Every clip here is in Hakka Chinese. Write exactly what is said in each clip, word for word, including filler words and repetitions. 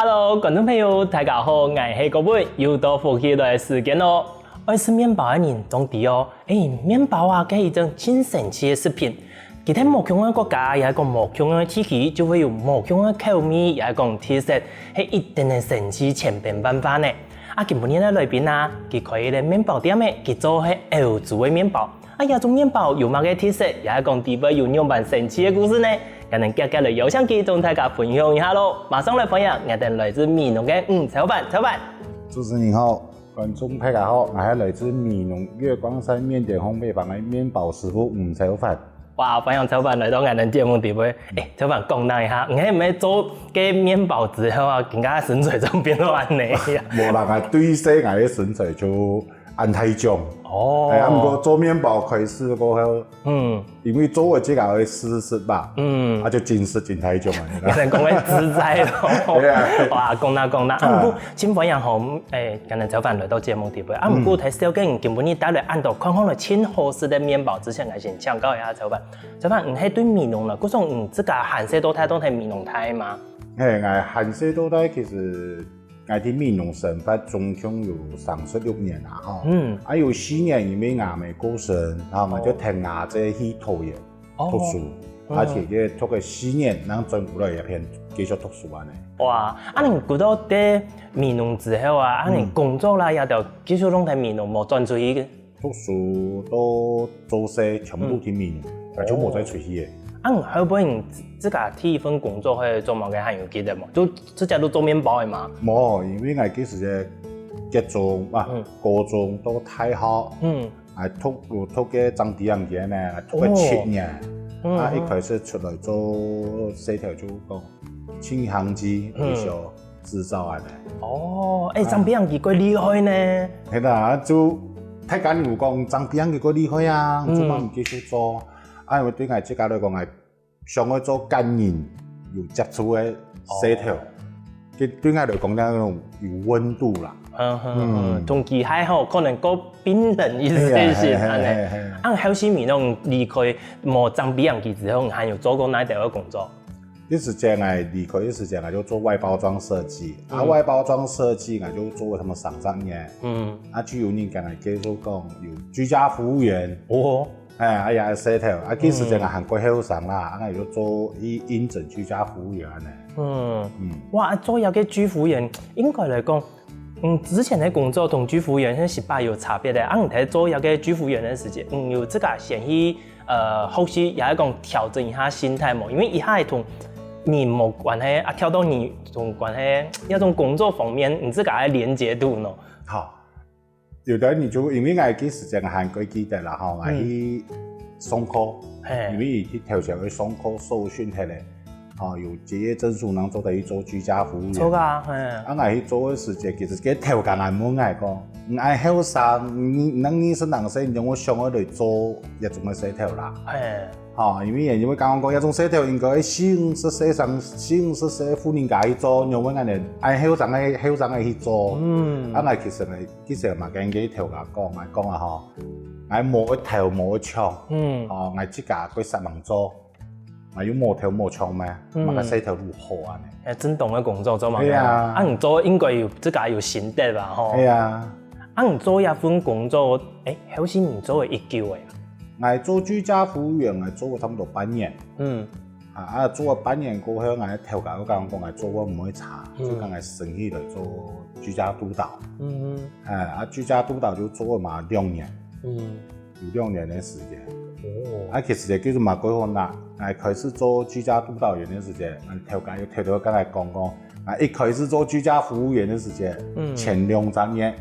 Hello，觀眾朋友，大家好，𠊎係國文，又到福氣來个時間咯。愛食麵包个人總知哦，欸，麵包啊，該一種盡神奇个食品。佢在無共个國家，也係講無共个地區，就會有無共个口味，也係講特色，係一定个神奇千變萬化呢。啊，今晡日个來賓啊，佢開一個麵包店个，佢做係歐洲个麵包。 啊，這種麵包有麼个特色，也係講裡背有仰般神奇个故事呢？𠊎等遽遽來邀請佢同大家分享一下咯。馬上來歡迎𠊎等來自美濃个吳超凡，超凡。主持人好，觀眾大家好，𠊎係來自美濃月光山麵店烘焙坊个麵包師傅吳超凡。哇，歡迎超凡來到𠊎等節目裡背。欸，超凡，講一下，你係毋係做該麵包之後啊，今下身材正變到恁呢？無啦，𠊎對細𠊎个身材就恁大種。哦。欸，啊，毋過做麵包開始過後，嗯，因為做个自家个事實吧，嗯，啊，就緊實緊大種啊。你看講个自在咯。對啊。哇，講啦講啦，啊，啊，毋過盡歡迎吼，欸，今下超凡來到節目裡背，啊，毋過在紹介你今晡日帶來恁多看看來盡好食个麵包之前，𠊎先請教一下超凡，超凡，你係對美濃來，故所你自家還細到大都在美濃大嗎？欸，𠊎還細到大其實 𠊎在美濃生活總共有三十六年啦吼。嗯。啊，有四年因為吾姆過身，然後𠊎就跈吾姊去桃園讀書，哦。啊，去該讀个四年，正轉過來這片繼續讀書恁呢。哇，啊，你過到該美濃之後啊，啊，你工作啦，也就繼續攏在美濃，無轉出去个？ 讀書到做事全部都在美濃，𠊎就無再出去个。啊，你後背你自家第一份工作係做麼个還有記得無？就自家都做麵包个嘛？無，因為𠊎該時節國中啊，高中到大學，嗯，𠊎讀有讀个裝備行業呢，𠊎讀个七年，啊，一開始出來做事頭就講， 盡行之，嗯，一小製造恁呢。哦，欸，裝備行業蓋厲害呢。係啦，就大家有講裝備行業蓋厲害啊，做麼毋繼續做？啊，因為對𠊎自家來講，𠊎想愛做跟人有接觸个事頭，這對𠊎來講，該種有溫度啦。嗯，同機械吼，可能較冰冷一些些，恁呢。啊，後續你攏離開無裝備行業之後，你還有做過哪一類个工作？ 該時節𠊎離開該時節，𠊎就做外包裝設計。啊，外包裝設計，𠊎就做過差毋多三十年。嗯。啊，就有人同𠊎介紹講有居家服務員。哦。欸，啊，也係事頭。啊，該時節𠊎還較後生啦，啊，𠊎就做去應徵居家服務員恁呢。嗯。嗯。哇，做這個居服員，應該來講， 嗯，之前个工作同居服員係實在有差別个。啊，你在做這個居服員个時節，嗯，有自家先去，呃，學習，也係講調整一下心態無？因為一下係同人無關係，啊，跳到人同關係，這種工作方面，你自家个連結度呢？好，有的你就因為𠊎該時節還過記得啦，吼，𠊎去上課，嘿。因為佢頭先去上課受訓忒咧。 哦，有結業證書，正做得去做居家服務員。著啊，嘿。啊，𠊎去做个時節，其實該頭家還問𠊎講，你恁後生，你，你，你係恁細，你仰會想愛來做這種个事頭啦？嘿。吼，因為，因為剛剛講這種事頭應該四五十歲上，四五十歲婦人家去做，仰會恁呢，恁後生个，後生个去做。嗯。啊，𠊎其實呢，其實嘛，跟該頭家講，𠊎講啊吼，𠊎無一頭無一槍，嗯。哦，𠊎自家過煞猛做。 嘛又無頭無槍咩，嗯。嘛个事頭都好恁呢。欸，正當个工作做麼个？對啊。啊，你做應該有自家有心得吧，吼。對啊。啊，你做這份工作，欸，後續你做了幾久个啊？𠊎做居家服務員，𠊎做了差不多半年。嗯。啊，啊，做了半年過後，𠊎頭家又講，講𠊎做了毋會差，嗯。就講𠊎升起來做居家督導。嗯嗯。欸，啊，居家督導就做了嘛兩年。嗯。 有兩年个時間。哦。啊，其實也叫做嘛過好啦。𠊎開始做居家督導員个時間，𠊎頭家又偷偷跟𠊎講講，𠊎一開始做居家服務員个時間，嗯。前兩三年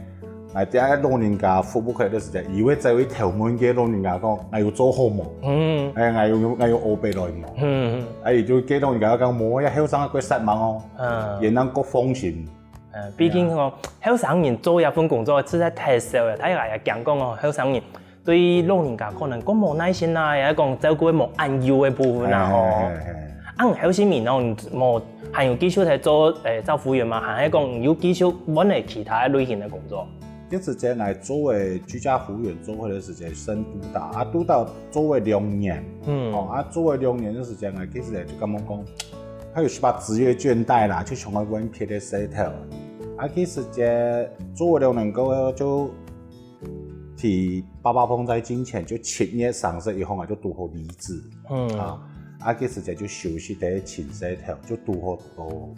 ，𠊎在老人家服務區个時間，佢會走去偷問該老人家講，𠊎有做好無？嗯。欸，𠊎有，𠊎有烏白來無？嗯。欸，佢就該老人家講，無，這後生个過煞猛哦。嗯。也能夠放心。 呃，畢竟吼，後生人做這份工作實在太少了，大家也驚講吼，後生人對老人家可能較無耐心啊，也講照顧無恁有个部分啊吼。嘿，嘿，嘿，嘿。啊，你後生人哦，你無還有繼續在做，欸，照服務員嗎？還係講你有繼續換了其他類型个工作？這之前來做个居家服務員做个時間，升督導，啊，督導做了兩年，嗯。哦，啊，做了兩年个時間，𠊎其實就感覺講，有時把職業倦怠啦，就想愛換別个事頭。啊，其實這做了兩年過後，就在爸爸碰在進前，就七月三十一號啊，就堵好離職。嗯。啊，啊，其實這就休息个前事頭，就堵好堵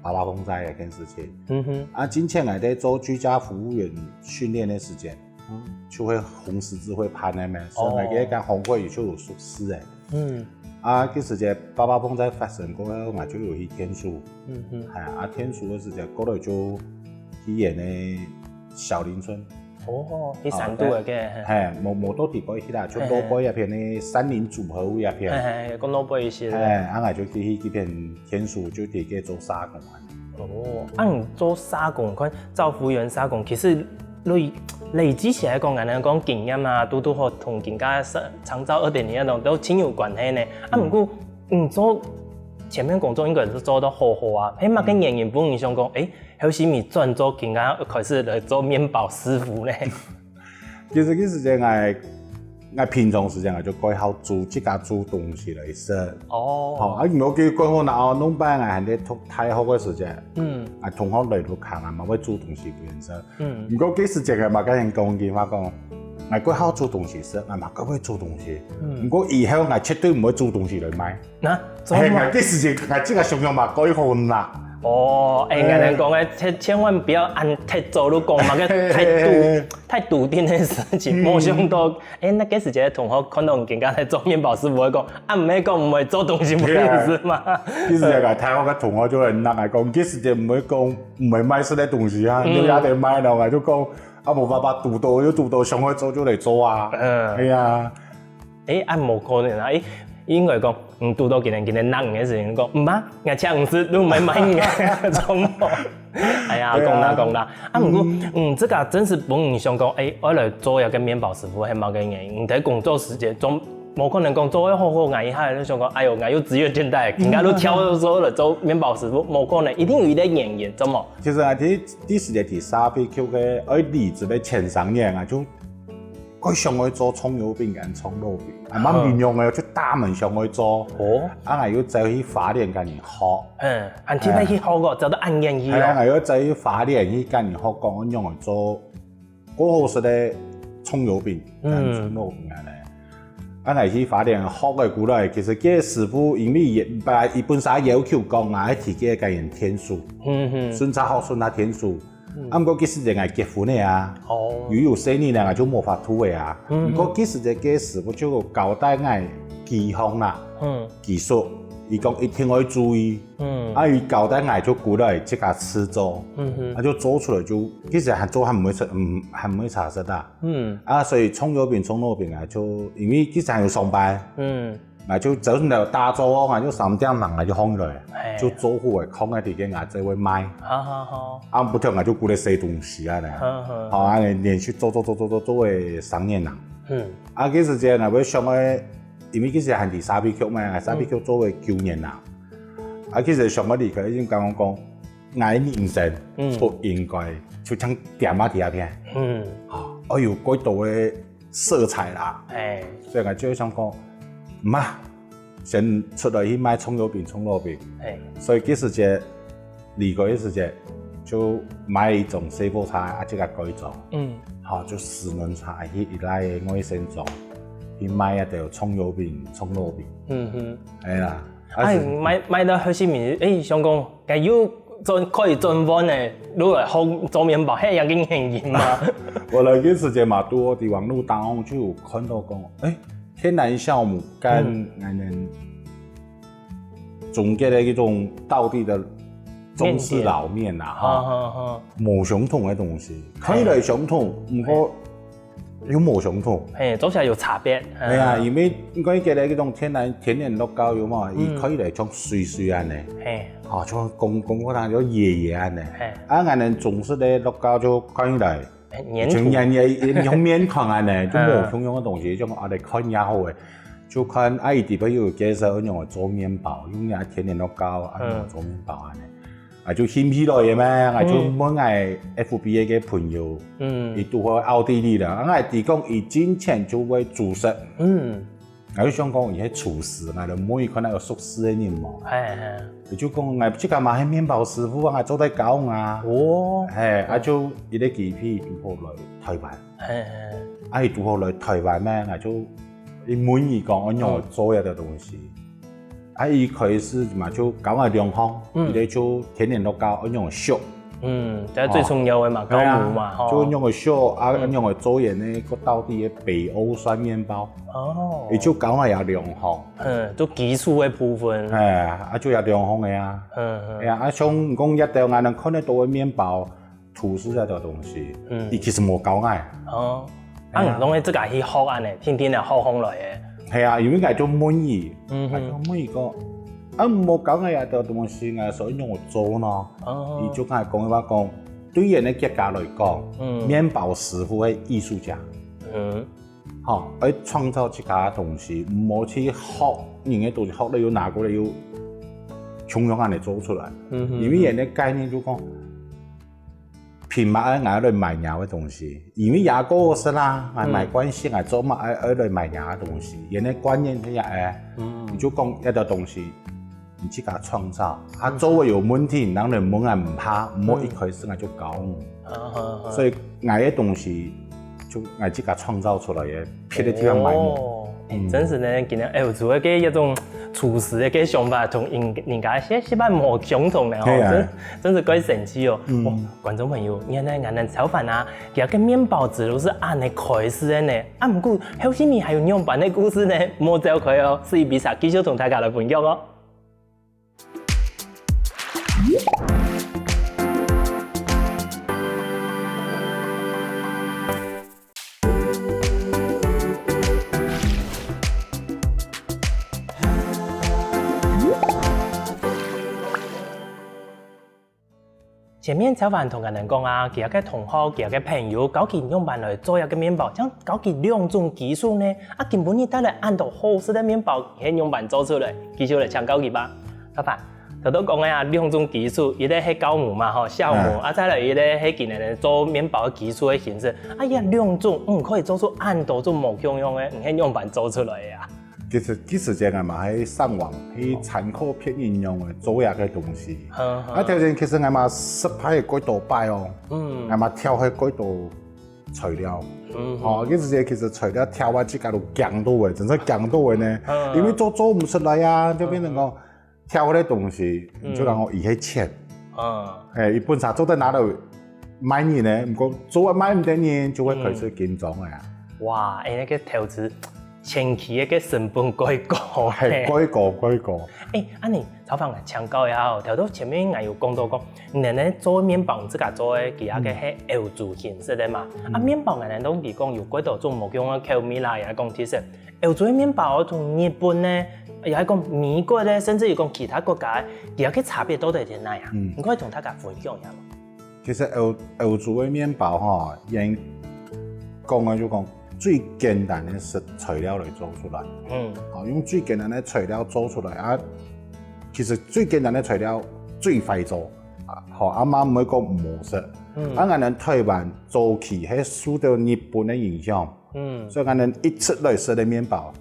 到爸爸碰在這件事情。嗯哼。啊，進前𠊎在做居家服務員訓練个時間，嗯，就會紅十字會辦个咩，所以𠊎个工會也就有熟識个。嗯。啊，其實這爸爸碰在發生過後，𠊎就有去天主。嗯哼。係，啊，天主个時間過了就去演个小林村。哦，去山肚个，嘿。係，無無到底背去啦，就到背一片个山林組合屋一片。係係，講到背一些。係，啊，𠊎就去去該片天主就在該做社工。哦，啊，你做社工，看照服務員社工，其實累累積起來講，恁樣講經驗啊，堵堵好同今个長照二點零那種都盡有關係呢。啊，毋過你做前面工作應該係做到好好啊，係麼个原因分你想講，誒，後時你轉做今个開始來做麵包師傅呢？其實其實這𠊎𠊎平常時間𠊎就蓋好煮，自家煮東西來食。哦。吼，啊，毋過佢蓋好拿哦，弄擺𠊎還在讀大學个時間，嗯，啊，同學來屋下啊，嘛會煮東西分人食。嗯。毋過該時節𠊎嘛跟人講一句話講，𠊎蓋好煮東西食，𠊎嘛蓋會煮東西。嗯。毋過以後𠊎絕對毋會煮東西來賣。那，做麼？係，𠊎該時節𠊎自家想想嘛，蓋好拿。哦，誒，𠊎人講誒，千千萬不要按太早就講嘛，該太篤太篤定个事情，無想到 誒，該該時節同學看到你今个在做麵包師傅，會講，啊，毋係講毋會做東西，毋會意思嘛。該時節个大學个同學就會拿來講，該時節毋會講，毋會賣食个東西啊，你也得賣咯，𠊎就講，啊，無辦法，堵到就堵到，想愛做就來做啊。嗯。係啊。誒，啊，無可能啊，誒，應該講，你堵到今日今日拿你个事情，講，毋啊，𠊎請你食，你毋係賣你个，做麼？ 哎呀，對啊。講啦講啦，啊，毋過，嗯，這个真係分你想講，誒，愛來做一個麵包師傅，係麼个原因？你在工作時間中，無可能講做到好好，𠊎一下就想講，哎喲，𠊎又職業倦怠，今下就跳到來做麵包師傅，無可能，一定有一個原因，做麼？其實啊，第第時節第三批Q个，愛離職个前三年啊，就 佢想愛做蔥油餅跟蔥肉餅，啊，蠻明亮个，就大門想愛做。哦。啊，𠊎又走去花蓮跟人學。嗯，恁特別去學个，走到恁遠去哦。係啊，𠊎又走去花蓮去跟人學，講仰般做過好食个蔥油餅跟蔥肉餅恁呢。啊，𠊎去花蓮學个過來，其實該師傅因為也本來佢本身要求講啊，愛提供个跟人天數，嗯哼，順差學順差天數。 啊，毋過該時節𠊎結婚了啊，哦，又有細人了，𠊎就無法度了啊。毋過該時節該師傅就交代𠊎幾項啦，技術，佢講一定愛注意。啊，佢交代𠊎就過來自家試做，啊，就做出來就，其實還做還毋會差，嗯，還毋會差實啦。啊，所以蔥油餅、蔥肉餅啊，就因為其實還有上班， 𠊎就早晨來打早哦，𠊎就三點零𠊎就䟘起來，係，就做好个，囥个地方𠊎就會賣。好好好。啊，毋過𠊎就顧得洗東西啊呢。好好。好，啊，連續做做做做做做个三年啦。嗯。啊，該時節𠊎會想个，因為該時還在沙皮局嘛，沙皮局做个九年啦。啊，其實想要離開，已經剛剛講，𠊎人生，嗯，不應該就像恬啊在該片。嗯。啊，哎喲，過多个 色彩啦。係。所以𠊎就想講，毋啊，先出來去賣蔥油餅、蔥肉餅。係。所以該時節，離開个時節，就賣一種細貨車，啊，自家改裝。嗯。好，就四輪車去一個外省莊，去賣該兜蔥油餅、蔥肉餅。嗯哼。係啦。啊，賣賣到後尾，誒，想講， 該又轉可以轉換呢，如果學做麵包，係一個原因嘛。𠊎來个時節嘛，拄好在網路當中就有看到講，誒，天然酵母跟嗯。𠊎等中國个一種道地个中式老麵啊，哈，哈哈哈。無相同个東西，看起來相同，毋過 又無相同。係，做起來有差別。係啊，因為𠊎等个該種天然天然綠豆油嘛，佢可以來像水水恁呢。係。啊，像講講過當就野野恁呢。係。啊，𠊎等中式个綠豆就看起來，黏土。像黏黏，像麵團恁呢，就無共樣个東西，像啊來看也好个，就看啊，佢底背有介紹仰般做麵包，用該天然綠豆啊，仰般做麵包恁呢。 啊，就興起來个嘛，啊，就問𠊎F B个朋友，嗯，佢拄好奧地利啦，啊，𠊎知講佢進前就會煮食，嗯， ，𠊎就想講佢係廚師，𠊎就問佢看有熟識个人無。嘿嘿。佢就講，𠊎自家嘛係麵包師傅啊，𠊎做得教啊。哦。嘿，啊就一個機會拄好來台灣。嘿嘿。啊佢拄好來台灣呢，𠊎就一問佢講，𠊎仰般做這兜東西。啊佢開始嘛就教𠊎兩項，嗯。佢就天天都教𠊎仰般燒。 嗯，這最重要个嘛，哦。教我嘛，嘿啊，吼。就仰般燒啊，嗯。仰般做佢呢，个到底个北歐酸麵包。哦。佢就教𠊎這兩項。嗯，就基礎个部分。哎，啊就這兩項个啊。嗯嗯。哎呀，啊像講這兜𠊎等看得到个麵包，吐司這兜東西，嗯。佢其實無教𠊎。哦。啊，哎呀。你攏係自家去學恁呢，天天个學上來个。係啊，因為𠊎就問佢，嗯哼。𠊎就問佢講，啊，無教𠊎這兜東西，𠊎所以仰般做呢？ 哦。佢就同𠊎講个話講，對佢个國家來講，嗯。麵包師傅係藝術家。嗯。吼，愛創造自家个東西，毋好去學人个東西，學了又拿過來又共樣恁呢做出來。嗯哼。因為佢个概念就講，憑麼个𠊎愛來買若个東西？因為這過時啦，𠊎買慣勢，𠊎做麼个愛來買若个東西？佢个觀念係恁呢，嗯。佢就講這兜東西 你自家創造。啊，做个有問題，人來問𠊎毋怕，毋好一開始𠊎就教你。嗯。啊，好，好。所以𠊎个東西就𠊎自家創造出來个，別个地方買無。哦，嗯。真係呢，今日歐洲个一種廚師个想法，同人，人家係，係無相同个吼，係啊。真，真係蓋神奇哦。嗯。哦，觀眾朋友，原來𠊎等超凡啊，佢个麵包之路係恁呢開始个呢。啊，毋過後續還有仰般个故事呢，莫走開哦，四B三繼續同大家來分享哦。 前面超凡同𠊎等講啊，佢个同學、佢个朋友教佢仰般來做這个麵包，正教佢兩種技術呢，啊，今晡日帶來恁多好食个麵包，係仰般做出來？繼續來請教佢吧。超凡，頭頭講个啊，兩種技術，一個係酵母嘛，吼，酵母，嗯。啊，再來一個係今日做麵包个技術个形式，啊，這兩種，嗯，可以做出恁多種無共樣个，嗯，係仰般做出來个啊？ 其實，其實這𠊎嘛係上網去參考別人仰般做這个東西。好，好。啊，頭先其實𠊎嘛失敗蓋多擺哦。嗯。𠊎嘛挑係蓋多材料。嗯。吼，其實這其實材料挑啊，自家都驚到个，真係驚到个呢。嗯。因為做做毋出來啊，就變成講，嗯。挑个東西，嗯。就講哦，佢係錢。嗯。嘿，佢本身做得拿到 賣人呢，毋過做啊賣毋得人，就會開始緊張个啊。嗯。哇，欸，該个投資前期个成本蓋高呢。係，蓋高，蓋高。欸，恁呢，超凡啊，請教一下哦，頭頭前面𠊎有講到講，你呢做麵包自家做个，佢个係歐洲形式个嘛。嗯。啊，麵包𠊎等都知講有幾多種無共个口味啦，也講其實歐洲个麵包同日本呢，也係講美國呢，甚至於講其他國家个，佢个差別到底在哪啊？嗯。你可以同大家分享一下嗎？ 其實歐，歐洲个麵包吼，應講个就講最簡單个食材料來做出來。嗯。吼，用最簡單个材料做出來啊，其實最簡單个材料最快做，啊，吼，啊嘛毋會講毋好食。嗯。啊，𠊎等台灣早期係受到日本个影響，嗯。所以𠊎等一直來食个麵包，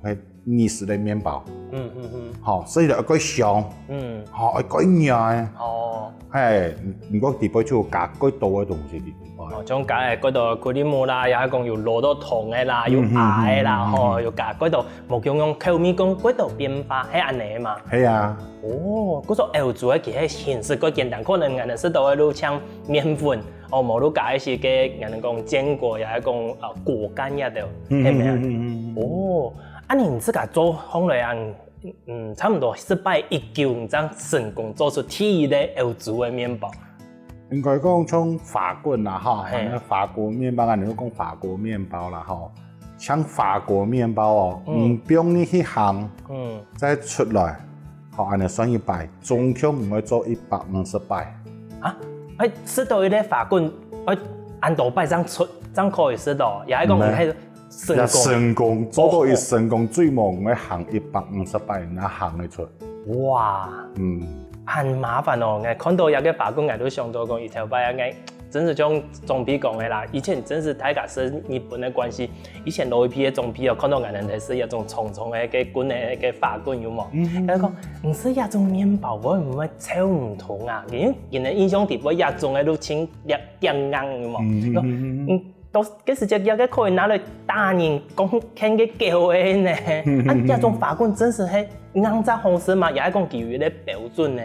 係日式个麵包。嗯，嗯，嗯。吼，所以就愛蓋香。嗯。吼，愛蓋軟。哦。嘿，毋過底背就有加蓋多个東西底背。哦，像加个蓋多个cream啦，也係講有落到糖个啦，有嗯，嗯，芽个啦，嗯，嗯，吼，嗯。有加蓋多，無共樣口味講蓋多變化，係恁呢嘛？係啊。哦，故所歐洲个其實形式蓋簡單，可能𠊎等食到个就像麵粉，哦，無就加一些个，𠊎等講堅果，也係講，呃，果乾也得，嗯，係毋係啊？嗯，嗯，嗯，嗯。哦， 啊，你自家做好來啊，嗯，差毋多失敗已久，你正成功做出第一個歐洲个麵包。應該講像法棍啦，吼，嘿。反正法國麵包，𠊎等就講法國麵包啦，吼。像法國麵包哦，嗯。你放入去烘，嗯。再出來，吼，恁呢算一擺，總共你愛做一百五十擺。啊，欸，食到一個法棍，欸，恁多擺正出，正可以食到，也係講毋係。 成功。也成功，做到佢成功，哦。最無愛烘一百五十擺，那烘得出。哇，嗯。還麻煩哦，𠊎看到這個法棍，𠊎都想到講，一頭擺啊，𠊎 真係像長輩講个啦，以前真係大家食日本个慣勢，以前老一輩个長輩哦，看到𠊎等係食一種長長个个棍个个花棍，有無？嗯。佢講，毋食這種麵包會毋會臭毋通啊？因為佢等印象底背這種个都盡硬，有無？嗯，嗯，嗯，嗯。嗯，到該時節，這个可以拿來打人，講牽个狗个呢。啊，這種花棍真係係硬質好食嘛，也係講佢有一個標準呢。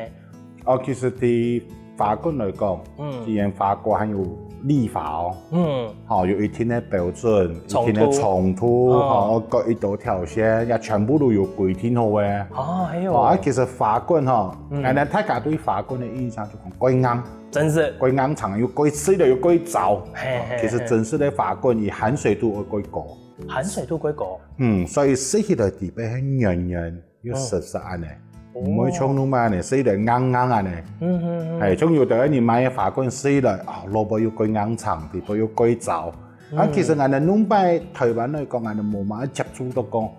哦，其實對花棍來講，嗯。既然花果還有立法哦，嗯。吼，有一定个標準，長度。一定个長度，哦。吼，各一多條線，也全部都有規定好个。哦，係哦。哦，啊，其實花棍吼，嗯。𠊎等大家對花棍个印象就講過硬，真係。過硬長，又過細个又過燥。嘿，嘿，其實真實个花棍，佢含水度會過高。含水度過高。嗯，所以食起來底背係軟軟， 又實實恁呢，哦。毋會像你買恁呢，食起來硬硬恁呢。嗯，嗯，嗯。係，像有兜人買个花棍食起來，啊，蘿蔔又過硬長，底背又過燥。啊，嗯。其實𠊎等兩擺台灣來講，𠊎等無麼个接觸到講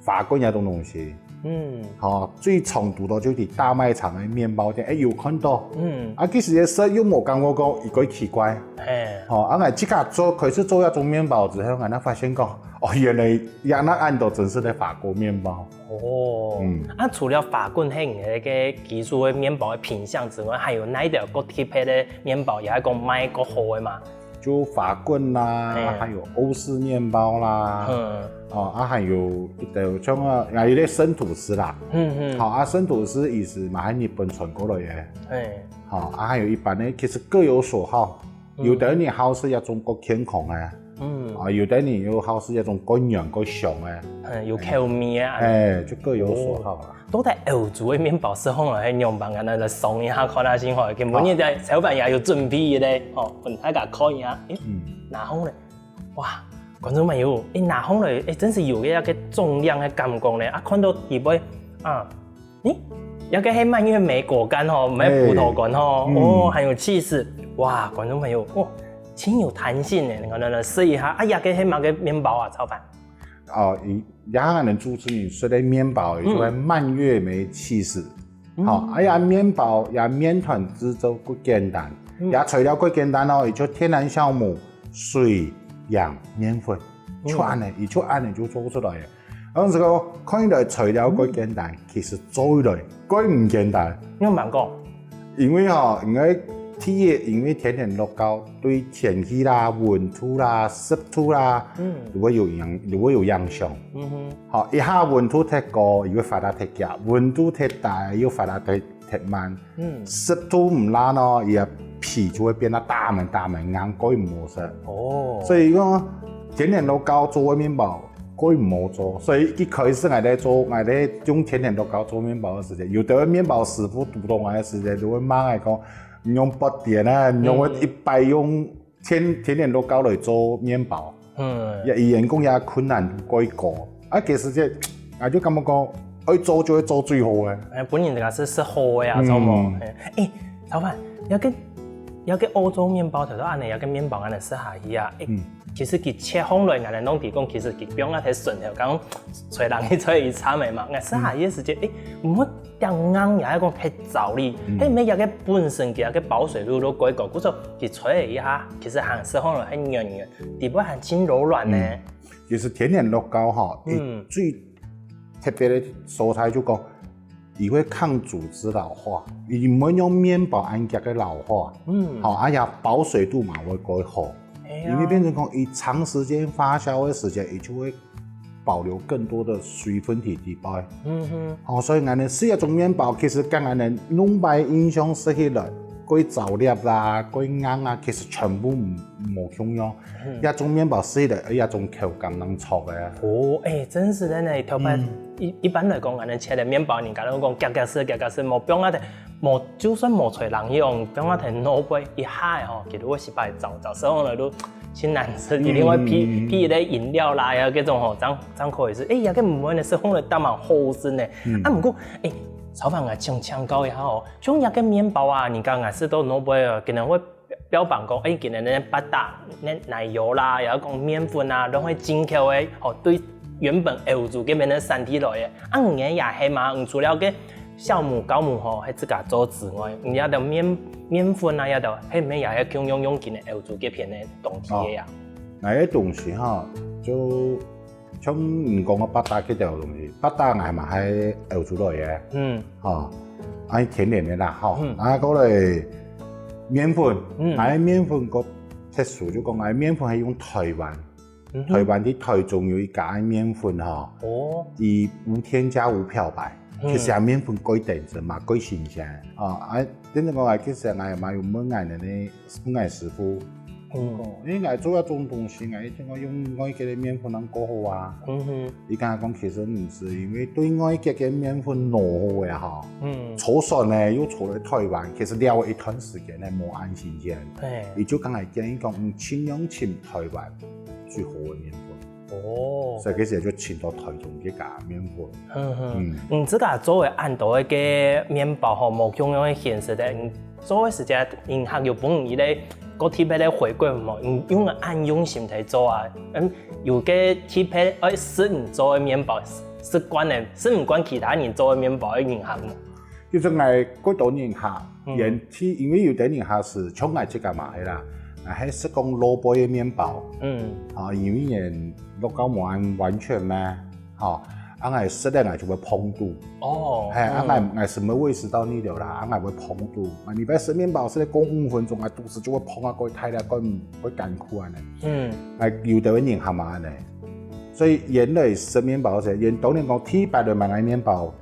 花棍這種東西。嗯。吼，最常堵到就係大賣場个麵包店，哎，有看到。嗯。啊，其實也食又無感覺講，佢過奇怪。嘿。吼，啊，𠊎自家做，開始做這種麵包之後，𠊎才發現講，哦，原來也那恁多真實个花果麵包。 哦，嗯。啊，除了花棍係你个基礎个麵包个品項之外，還有哪一條較特別个麵包，也係講賣較好个嘛？就花棍啦，嘿。還有歐式麵包啦，嗯。哦，啊，還有一條像啊，還有一個生吐司啦。嗯，嗯。好，啊，生吐司佢係嘛，係日本傳過來个。嘿。好，啊，還有一般个，其實各有所好。 嗯。有兜人好食這種較健康个，嗯。啊，有兜人又好食這種較軟較香个。嗯，有口味个啊。哎，就各有所好啦。哦，到底歐洲个麵包食法係仰般，𠊎等來嘗一下看下先好。今晡日个小朋友有準備一個，哦，分大家看一下。誒，嗯。拿好咧，哇，觀眾朋友，誒，拿好咧，誒，真係有一個重量个感覺咧。啊，看到底背啊， 咦，這個係蔓越莓果乾吼，毋係葡萄乾吼，嘿。嗯。哦，還有cheese，哇，觀眾朋友，哦，盡有彈性呢，你看，來，來試一下，啊，這個係麼个麵包啊，超凡？哦，佢，這下𠊎等主持人食个麵包，嗯。就係蔓越莓cheese。嗯。好，啊，這麵包，這麵團製作較簡單，嗯。這材料較簡單哦，佢就天然酵母、水、鹽、麵粉，嗯。就恁呢，佢就恁呢就做出來了。 當時講，看起來材料較簡單，嗯。其實做起來較毋簡單。仰般講？因為吼，因為第一，因為天然綠膠對天氣啦、溫度啦、濕度啦，嗯。都會有影，都會有影響。嗯哼。好，一下溫度忒高，佢會發芽忒遽；溫度忒低，又發芽忒，忒慢。 嗯。濕度毋罅呢，佢个皮就會變到打悶打悶，硬，過毋好食。哦。所以講，天然綠膠做个麵包，過毋好做。所以一開始𠊎在做，𠊎在用天然綠膠做麵包个時節，有兜麵包師傅堵到𠊎个時節，就會罵𠊎講，你用發癲啊，你用，嗯。一擺用 天，天然綠膠來做麵包。嗯。也，佢講這困難度較高。啊，其實這，𠊎就感覺講，愛做就愛做最好个。哎，本人自家係食好个啊，嗯。知無？哎，哎，老闆，這個，這個歐洲麵包，頭先恁呢，這個麵包恁呢食下去啊，哎，嗯。其實佢切開來，𠊎來弄提供，其實佢放啊忒順了，講吹冷氣吹一餐个嘛，𠊎食下去个時節，嗯。哎，毋會 當硬，也係講忒燥哩。嗯。係毋係這個本身佢个保水度都較高，故所佢吹一下，其實還係看來係軟軟，底背還盡柔軟呢。嗯。其實天然綠膠吼，嗯。佢最特別个所在就講，佢會抗組織老化，佢毋會像麵包恁遽个老化。嗯。吼，啊也保水度嘛會較好。哎呀。因為變成講，佢長時間發酵个時間，佢就會 保留更多个水分在底背。嗯哼。哦，所以𠊎等食這種麵包，其實同𠊎等兩擺印象食起來，較燥粒啦，較硬啊，其實全部無，無共樣。嗯。這種麵包食起來，這種口感正著个。哦，哎，真係个呢，頭擺，嗯。一，一般來講，𠊎等切个麵包，人家都講遽遽食，遽遽食，無放啊忒，無，就算無吹冷氣哦，放啊忒外背一下仔吼，佢就會失敗燥，燥食起來都 盡難食，嗯，一定會配，嗯，嗯，嗯。配一個飲料啦，呀，這種吼，正，正可以食。哎，這個毋會呢，食起來當蠻好食呢。嗯。啊，毋過，哎，超凡啊，請，請教一下吼，像這個麵包啊，人家𠊎食到外背啊，可能會標榜講，哎，佢等个巴達、奶，奶油啦，也有講麵粉啊，都係進口个，吼，對原本歐洲這邊个產地來个。啊，你个也係嘛？你除了个酵母、酵母吼，係自家做之外，你這兜麵、麵粉啊，這兜，係毋係也係共樣用今个歐洲這片个當地个啊？哦，𠊎个東西吼，就像你講个巴達這兜東西，巴達𠊎嘛係歐洲來个，嗯。吼，啊天然个啦，吼，嗯。啊過來麵粉，嗯。𠊎个麵粉个特殊就講，𠊎个麵粉係用臺灣 臺灣在臺中有一家个麵粉吼，哦，佢無添加無漂白，其實啊麵粉蓋頂真嘛，蓋新鮮啊。啊，真正講啊，其實𠊎嘛有問𠊎个呢，問𠊎師傅，哦，因為𠊎做這種東西，𠊎一定愛用外國个麵粉正過好啊。佢講，其實毋係，因為對外國个麵粉拿好个吼，嗯，做出來又做來臺灣，其實了一段時間呢，無恁新鮮。佢就講𠊎建議講，嗯，盡量尋臺灣 最好个麵粉。哦，所以該時就尋到臺中這家麵粉。嗯哼，嗯，你自家做个恁多个麵包吼，無共樣个形式个，你做个時節，人客有分你一個特別个回饋無？你用恁用心來做啊，嗯，有個特別愛食你做个麵包，食慣个，食毋慣其他人做个麵包个人客無？ 其實𠊎幾多人客，嗯，因為有兜人客係像𠊎自家嘛係啦，𠊎係食講老輩个麵包，嗯，啊，因為𠊎老家無恁完全嘛，吼，啊𠊎食了𠊎就會膨肚，哦，係，啊𠊎，𠊎係毋會胃食到逆流啦，啊𠊎會膨肚，啊你愛食麵包食了過五分鐘，啊肚屎就會膨啊，過大了，過會艱苦恁呢，嗯，啊有兜人客嘛恁呢，所以𠊎來食麵包時，𠊎當然講第一擺來買𠊎麵包，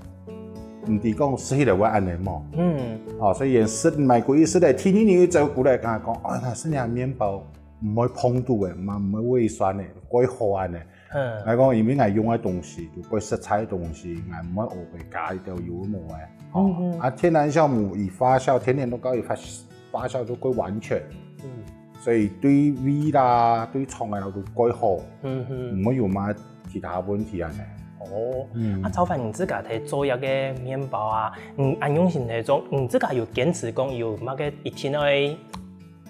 毋知講食起來會恁呢無？嗯，哦，所以𠊎食買歸一食咧，第二日又照顧咧，同佢講，哎，𠊎食這麵包毋會膨肚个，嘛毋會胃酸个，蓋好恁呢。嗯，𠊎講因為𠊎用个東西，就蓋實在个東西，𠊎毋會烏白加一兜有無个。哦，啊天然酵母佢發酵，天然都搞佢發發酵就蓋完全。嗯，所以對胃啦，對腸个都蓋好，嗯哼，毋會有麼其他問題恁呢。哦，嗯，啊超凡你自家在做這個麵包啊，你恁用心在做，你自家有堅持講有麼个一定愛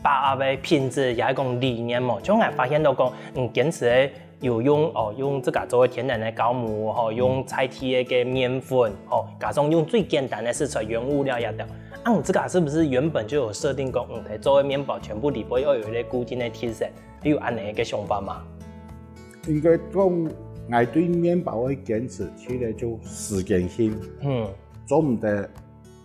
把握个品質，也係講理念無？像𠊎發現到講，你堅持个 有用哦，用自家做个天然个酵母吼，用在地个个麵粉吼，加上用最簡單个食材原物料這兜。啊你自家係毋係原本就有設定講，嗯，做个麵包全部裡背愛有一個固定个特色，你有恁呢个想法嗎？應該講，𠊎對麵包个堅持，其實就時間性，嗯，做毋得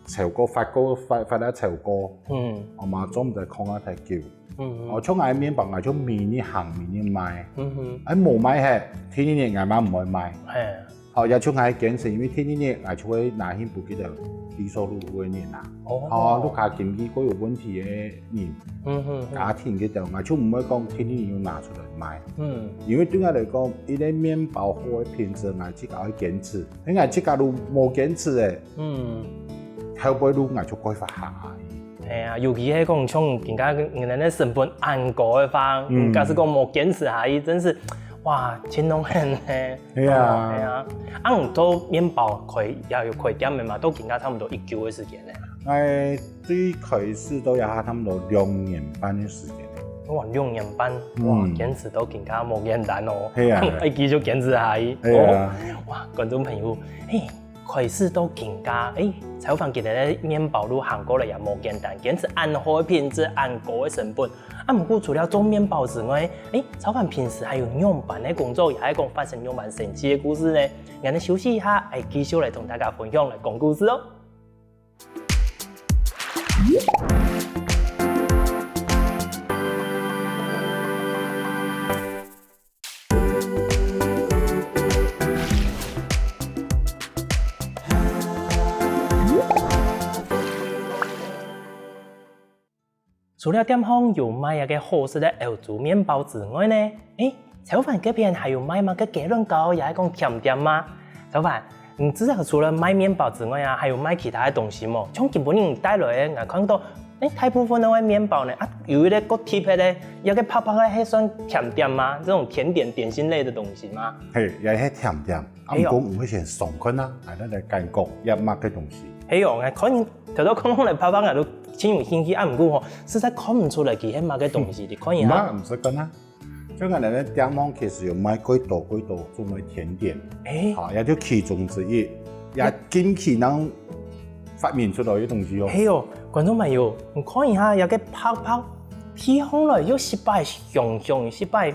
超過，發過，發發到超過，嗯，𠊎嘛做毋得囥啊忒久。嗯，哦，像𠊎麵包，𠊎就每日行每日賣，嗯哼，哎無賣忒，第二日𠊎嘛毋會賣。係，好，也像𠊎堅持，因為第二日𠊎就會拿去分佢兜低收入个人啊。哦，哦，屋下經濟過有問題个人，嗯哼，家庭該兜，𠊎就毋會講第二日又拿出來賣。嗯，因為對𠊎來講，一個麵包好个品質，𠊎自家愛堅持，因為𠊎自家都無堅持个， 嗯，後背路𠊎就蓋發行啊。係啊，尤其係講像今下人个成本恁高个話，嗯，假使講無堅持下去，真係，哇，盡浪很呢。係啊，係啊。啊你做麵包開也有開店个嘛，到今下差毋多幾久个時間呢？𠊎最開始到這下差毋多兩年半个時間。哇，兩年半，哇，堅持到今下無簡單哦。係啊，愛繼續堅持下去。係啊，哇，觀眾朋友，嘿， 開始到今下，欸，超凡今日个麵包路行過來也無簡單，堅持恁好个品質、恁高个成本。啊毋過除了做麵包之外，欸，超凡平時還有仰般个工作，也係講發生仰般神奇个故事呢？𠊎等休息一下，愛繼續來同大家分享來講故事哦。 除了店項有賣這個好食个歐洲麵包之外呢，欸，超凡該片還有賣麼个雞卵糕，也係講甜點嗎？超凡，你知道除了賣麵包之外啊，還有賣其他个東西無？像今晡日你帶來个，𠊎看到，欸，大部分都係麵包呢，啊有一個較特別个，這個白白个係算甜點嗎？這種甜點點心類的東西嗎？係，也係甜點。 啊毋過毋會先上看啊，𠊎來來感覺這麼个東西。係哦，𠊎看你頭頭看看來白白，𠊎都盡有興趣，啊毋過吼，實在看毋出來佢係麼个東西，你看一下。毋使看啊，像𠊎等个店項其實有賣幾多幾多種个甜點，欸，好，也就其中之一，也近期正發明出來个東西哦。係哦，觀眾朋友，你看一下，這个箔箔，鼻起來又係擺香香，係擺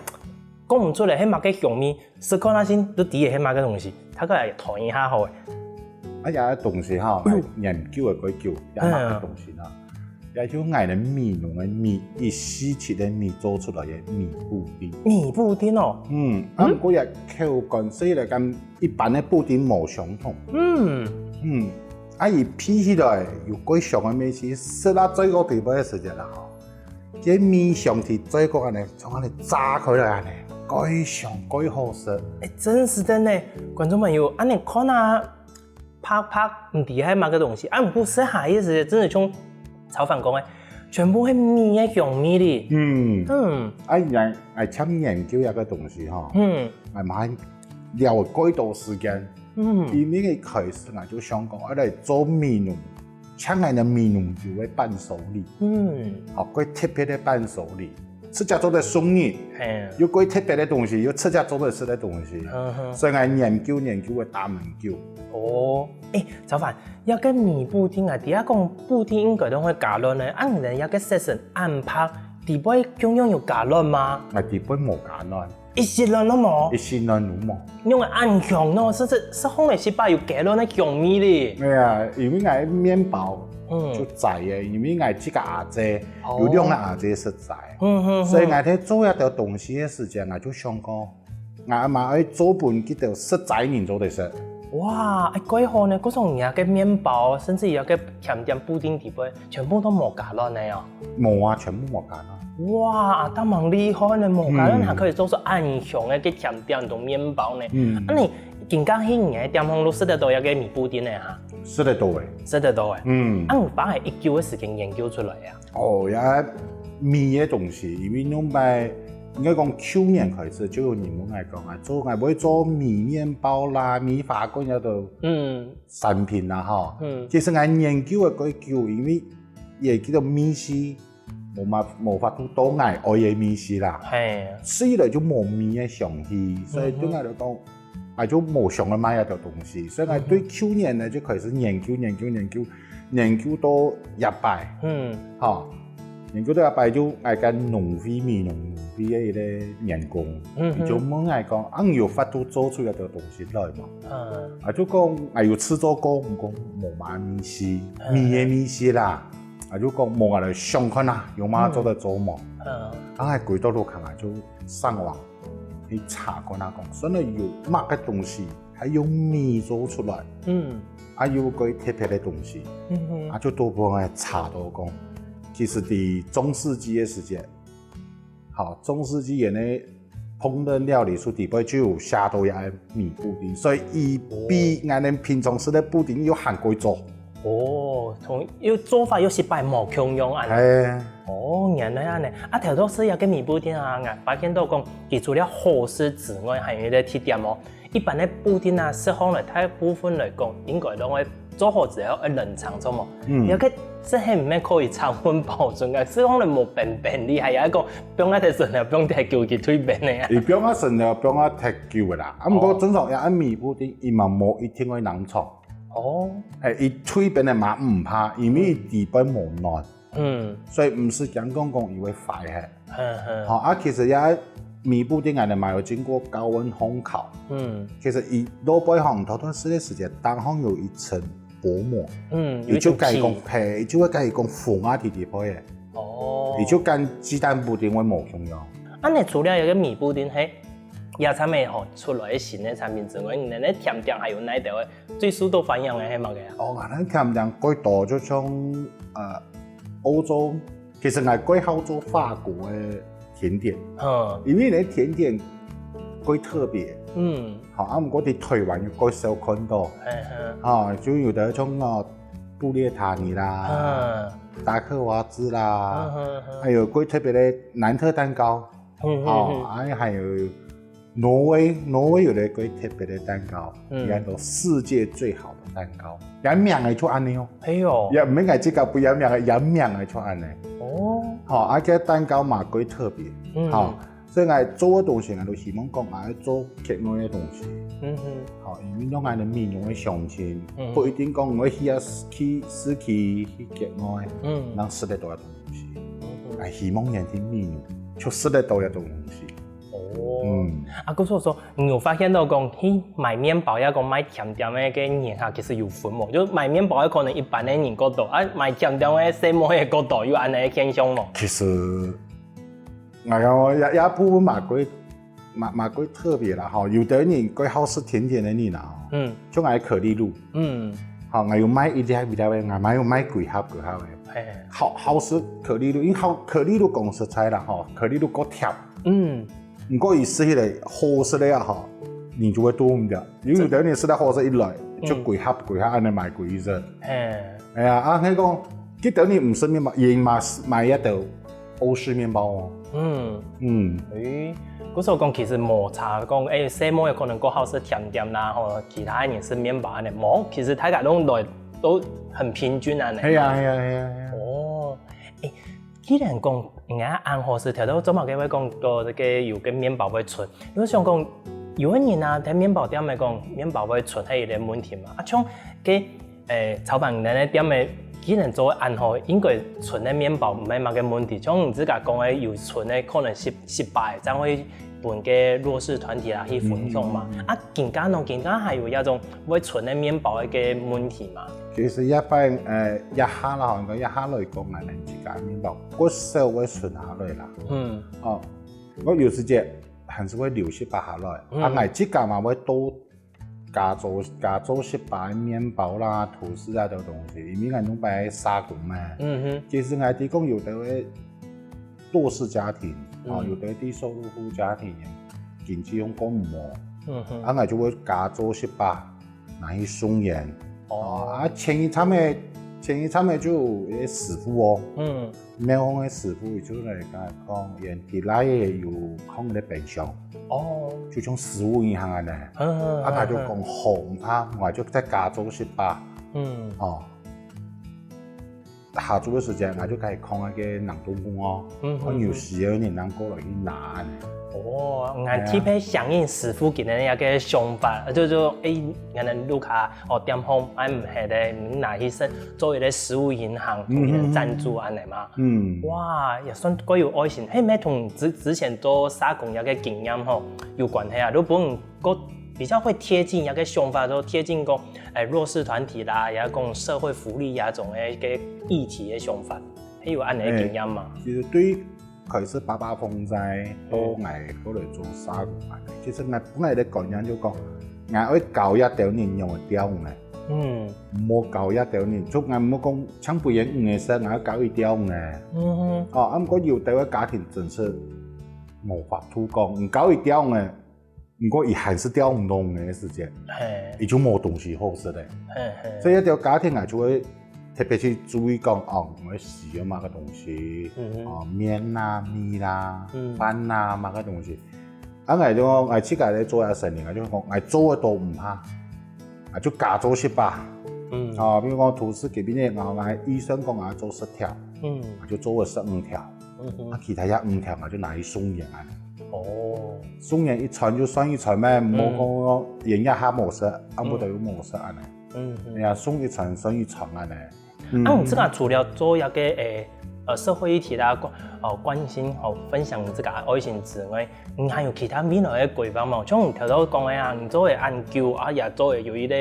講毋出來係麼个香味，食看下先都知係麼个東西，大家來揣一下好了。啊，這个東西哈，哎喲，研究个幾久，也麼个東西呢？也就𠊎等美濃个美，一四七个米做出來个米布丁。米布丁哦。嗯，啊，毋過也口感，所以來講，一般个布丁無相同。嗯。嗯，啊，佢鼻起來有幾香个味緒，食啊嘴角底背个時節啦吼，這米香在嘴角恁呢，從恁呢炸開來恁呢，幾香幾好食。哎，真係个呢，觀眾朋友，恁呢看啊，箔箔，毋知係麼个東西，啊，毋過食下去時，真係像超凡講个，全部係米个香味哩。嗯。嗯。啊，𠊎，𠊎尋研究這个東西吼，嗯。𠊎嘛花了幾多時間。嗯。因為一開始𠊎就想講，愛來做美濃，像𠊎等美濃州个伴手禮。嗯。哦，幾特別个伴手禮。 自家做得送人，係。又幾特別个東西，又自家做得食个東西。嗯哼。所以𠊎研究研究个打研究。哦，哎，超凡，這个米布丁啊，底下講布丁應該都會加卵呢，啊，你這个色成暗白，底背共樣有加卵嗎？啊，底背無加卵。一息卵都無？一息卵都無。 用个恁香喏，係係係，紅个係擺有雞卵个香味哩。對啊，因為𠊎个麵包，嗯，就齋个，因為𠊎自家阿姊，哦，有兩个阿姊食齋，嗯哼哼，所以𠊎在做這兜東西个時節，𠊎就想講，𠊎嘛愛做分佢兜食齋人做得食。哇，哎，蓋好呢！故所你个麵包，甚至有个甜點、布丁底背，全部都無加卵个哦。無啊，全部無加卵。 哇，當蠻厲害呢，無加卵還可以做出恁香个甜點同麵包呢。嗯。啊，你今下去你个店項都食得到這个米布丁呢哈？食得到欸。食得到欸。嗯。啊，你花了幾久个時間研究出來啊？哦，這米个東西，因為兩擺，應該講舊年開始就有人問𠊎講啊，做，𠊎會做米麵包啦、米花粿這兜，嗯，產品啦吼。嗯。其實𠊎研究个幾久，因為也叫做米係 無嘛，無法度做𠊎愛个味緒啦。係。食起來就無米个香氣，所以對𠊎來講，𠊎就無想愛賣這兜東西。所以𠊎對舊年呢就開始研究、研究、研究，研究到這擺。嗯。吼，研究到這擺就𠊎跟農會、美濃農會个一个員工，嗯哼，佢就問𠊎講，啊，你有法度做出這兜東西來無？嗯。啊，就講，𠊎有試做過，毋過無麼味緒，嗯，米个味緒啦。 啊，就講無，𠊎來想看啊，有麼做得做無？嗯。啊，𠊎歸到屋下啊，就上網去查看啊，講真个有麼个東西，係用米做出來，嗯，啊，有个特別个東西，嗯哼，啊，就多方个查到講，其實在中世紀个時節， 好，中世紀个呢，烹飪料理書底背就有寫到這个米布丁，所以佢比𠊎等平常食个布丁又還過做。哦，同，又做法又係擺無共樣恁呢。係。哦，原來恁呢。啊，頭到食這个米布丁啊，𠊎發現到講，佢除了好食之外，還有一个特點哦。 一般个布丁啊，食項來大部分來講，應該都會做好之後愛冷藏，著無？嗯。這个係毋係可以常溫保存个？食項來無冰冰哩，還係講放啊忒長了，放忒久佢退冰个啊？佢放啊長了，放啊忒久个啦。啊，毋過正常這米布丁，佢嘛無一定愛冷藏。哦。欸，佢退冰个嘛毋怕，因為佢底背無卵。 嗯。所以毋使驚講講佢會壞忒。嗯，嗯。好，啊，其實這米布丁𠊎等嘛有經過高溫烘烤。嗯。其實佢外背項頭段時个時節，頂項有一層薄膜，嗯，佢就跟佢講，有一層皮。係，佢就會跟佢講封啊在底背个。哦。佢就跟雞蛋布丁會無共樣。啊，你除了這个米布丁，係，這陣仔吼，出來个新个產品之外，你等个甜點還有哪兜个 最受到歡迎个係麼个啊？哦，𠊎等甜點蓋多，就像，呃，歐洲，其實𠊎蓋好做法國个甜點，嗯。因為呢甜點蓋特別，嗯。好，啊，毋過在台灣又蓋少看到，嘿嘿。啊，就有个像，哦，布列塔尼啦，嗯。達克瓦茲啦，嗯，嗯，嗯。還有蓋特別个南特蛋糕，嗯，嗯，哦，嗯。啊，還有 挪威，挪威有个蓋特別个蛋糕，嗯。佢安到世界最好的蛋糕，佢名仔就恁呢哦。係哦。佢毋係𠊎自家分佢名仔，佢名仔就恁呢。哦。好，啊，這蛋糕嘛蓋特別，嗯。好，所以𠊎做个東西，𠊎都希望講𠊎愛做國外个東西。嗯哼。好，因為用𠊎个美濃个鄉親，嗯哼。不一定講𠊎去啊去市區去國外，嗯。能食得到个東西。嗯哼。𠊎希望人去美濃，就食得到个東西。哦。嗯。啊，故所說，你有發現到講，去買麵包，也講買甜點个，个人哈，其實有分無？就買麵包个可能一般个人較多，啊，買甜點个細妹个較多，有恁樣个現象無？其實，哎呀，也，也部分嘛，過，嘛，嘛過特別啦，吼。有的人過好食甜點个人啊，吼。嗯。像𠊎可麗露，嗯。吼，𠊎有買一粒一粒个，𠊎嘛有買幾盒幾盒个。嘿。好，好食可麗露，因為好，可麗露講實在啦，吼，可麗露較甜。嗯。毋過佢食起來好食个啊，吼，你就會肚毋了。因為有的人食到好食一來，就幾盒幾盒恁樣買幾隻。嘿。哎呀，啊，你講，佢等你毋食麵包，也買，買一兜歐式麵包哦。嗯。嗯。誒，故所講其實無差，講，誒，細妹可能較好食甜點啦，吼，其他人食麵包恁樣，無，其實大家攏來都很平均恁樣。係啊，係啊，係啊，係啊。哦，誒，既然講，人家恁好食，頭頭做麼个會講到這個有個麵包會餞？因為想講，有个人啊，在麵包店來講，麵包會餞，係一個問題嘛。啊，像該，誒，炒飯奶奶店个，既然做恁好，應該餞个麵包毋係麼个問題。像你自家講个，有餞个可能失，失敗，正會分个弱勢團體啊去分享嘛。嗯。啊，今下呢，今下還有這種會餞个麵包个問題嘛？其實一般，呃，一下啦，吼，應該一下來講，𠊎等自家麵包，較少會餞下來啦。嗯。哦，𠊎有時節還係會留息把下來，嗯。啊，𠊎自家嘛會多加做，加做息把麵包啦、吐司啊等東西，因為𠊎兩擺社工嘛。嗯哼。其實𠊎提供有的會 弱勢家庭，哦，嗯。有的低收入戶家庭，經濟上較無好，嗯哼。啊，𠊎就會加做息把，拿去送人。哦。哦，啊，前一站个，前一站个就有一個師傅哦，嗯。廟方个師傅，佢就來跟𠊎講，佢个倈仔有空个冰箱，哦。就像食物銀行恁樣，嗯，嗯，啊，佢就講，嗯，嗯。好，毋怕，𠊎就再加做息把，嗯。哦。 下晝个時間，𠊎就開始看該個冷凍庫哦，嗯，嗯，看有需要个人能過來去拿恁樣。哦，𠊎特別響應師傅今日个想法，就，就，誒，𠊎等屋下，哦，店方買毋忒个，你拿去食，做一個食物銀行，嗯，嗯，嗯。贊助恁樣嘛。嗯。哇，也算較有愛心。係毋係同之，之前做社工該個經驗吼，有關係啊？如果 較比較會貼近一個想法，就貼近講，誒，弱勢團體啦，也講社會福利啊，種个一個議題个想法，係有恁樣个經驗嘛？誒，其實對於開始八八風災到，嗯。𠊎過來做社工啊，其實𠊎本來个觀念就講，𠊎愛教一兜人仰會釣魚呢。嗯。毋好教一兜人，就𠊎毋好講，像分人魚个食，𠊎愛教佢釣魚呢。嗯哼。哦，啊，毋過有兜个家庭真係無法度講，你教佢釣魚呢， 毋過佢還係釣毋到魚个時節，嘿。佢就無東西好食咧。嘿，嘿。所以一條家庭啊，就會特別去注意講，哦，𠊎需要麼个東西，嗯哼。哦，麵啦、米啦、嗯。飯啦，麼个東西。啊，𠊎就講，𠊎自家咧做下生理，𠊎就講，𠊎做个都毋怕，啊，就加做息把。嗯。哦，比如講，吐司隔壁个，𠊎，𠊎預算講，𠊎做十條，嗯。啊，就做个十五條。 嗯哼。啊，其他也五條嘛，就拿去送人啊。哦。送人一餐就算一餐咩，嗯。無講人一下無食，暗晡頭又無食恁樣。嗯哼。哎呀，送一餐算一餐恁樣。嗯。啊，你自家除了做一個，誒，呃，社會議題啦，關，呃，關心和分享你自家个愛心之外，你還有其他未來个規劃無？像你頭頭講个啊，你做个恁久啊，也做个有一個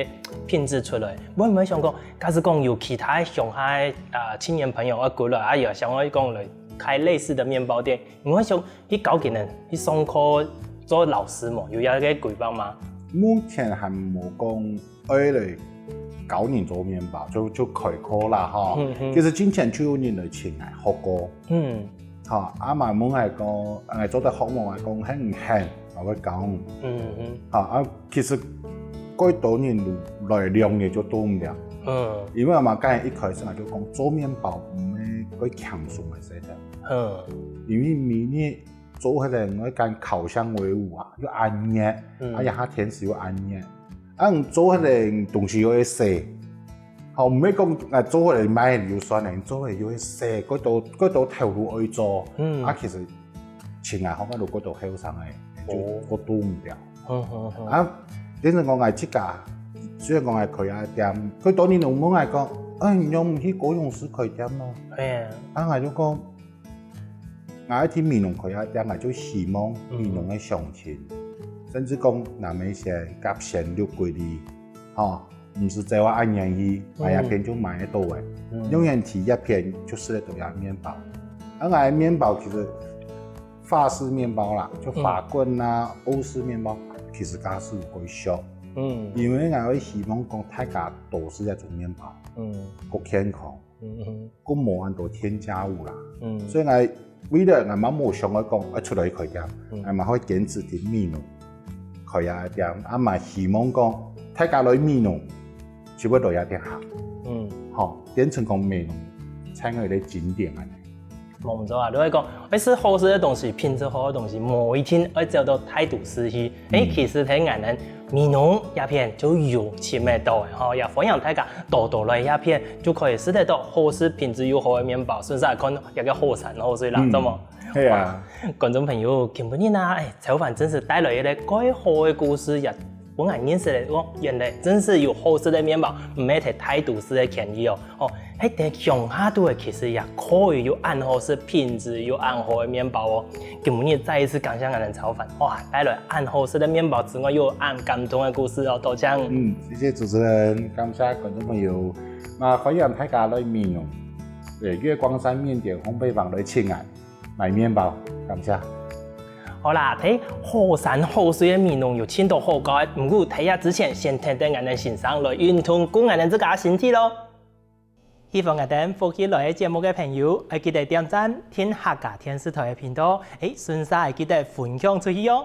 品質出來，會毋會想講，假使講有其他鄉下个，啊，青年朋友啊，過來啊，也想愛講來 開類似个麵包店，你會想去教佢等去上課做老師無？有這個規劃嗎？目前還無講愛來教人做麵包，就，就開課啦，吼。嗯，嗯。其實之前就有人來尋𠊎學過。嗯。吼，啊嘛問𠊎講，𠊎做得學無？𠊎講，肯毋肯？ 𠊎會教。嗯，嗯。吼，啊，其實過多人來兩日就做毋了。嗯。因為嘛，剛才一開始𠊎就講，做麵包毋係過輕鬆个事情。嗯。因為每日做起來，𠊎講烤箱為伍啊，又恁熱，嗯。啊，這下天時又恁熱。啊，你做起來東西又會洗。吼，毋係講，啊，做起來賣就算了，你做起來又會洗，過多，過多頭路愛做。嗯。啊，其實尋𠊎學个路過多後生个，就過渡毋掉。啊，變成講𠊎自家，雖然講𠊎開啊店，佢當然有問𠊎講，哎，你仰毋去高雄市開店咯？啊，𠊎就講，𠊎愛去美濃開啊店，𠊎就希望美濃个鄉親，甚至講南美仙、甲仙、六龜里，吼，毋使走啊恁遠去，買一片就買得到个。永遠提一片就食得到个麵包。啊，𠊎个麵包其實法式麵包啦，就法棍啦、歐式麵包，其實價數會俗。因為𠊎會希望講大家都食這種麵包，嗯，較健康，嗯嗯，較無恁多添加物啦。嗯，所以𠊎為了𠊎嘛無想愛講愛出來開店，𠊎嘛會堅持在美濃開啊店，啊嘛希望講大家來美濃就會來這店行。嗯，吼，變成講美濃成為一個景點恁樣。 無毋著啊，就係講，愛食好食个東西，品質好个東西，無一定愛走到大都市去。欸，其實在𠊎等美濃這片就有尋得到个吼，也歡迎大家多多來這片，就可以食得到好食、品質又好个麵包，順續看這個好山好水啦，嗯，著無？係啊。觀眾朋友，今晡日啊，欸，超凡真實帶來一個蓋好个故事，也 分𠊎認識了，哦，原來真實有好食个麵包，毋係在大都市个便利哦。哦，係在鄉下肚个其實也可以有恁好食、品質又恁好个麵包哦。今晡日再一次感謝𠊎等超凡，哇，帶來恁好食个麵包之外，又有恁感動个故事哦，多謝。嗯，謝謝主持人，感謝觀眾朋友，那歡迎大家來美濃，對，月光山麵點烘焙坊來尋𠊎。 買麵包，感謝。好啦，在好山好水个美濃有盡多好搞个，毋過在這之前，先跈等𠊎等先生來運動，顧𠊎等自家个身體囉。喜歡𠊎等福氣來个節目个朋友，愛記得點讚、訂客家電視台个頻道，欸，順續愛記得分享出去哦。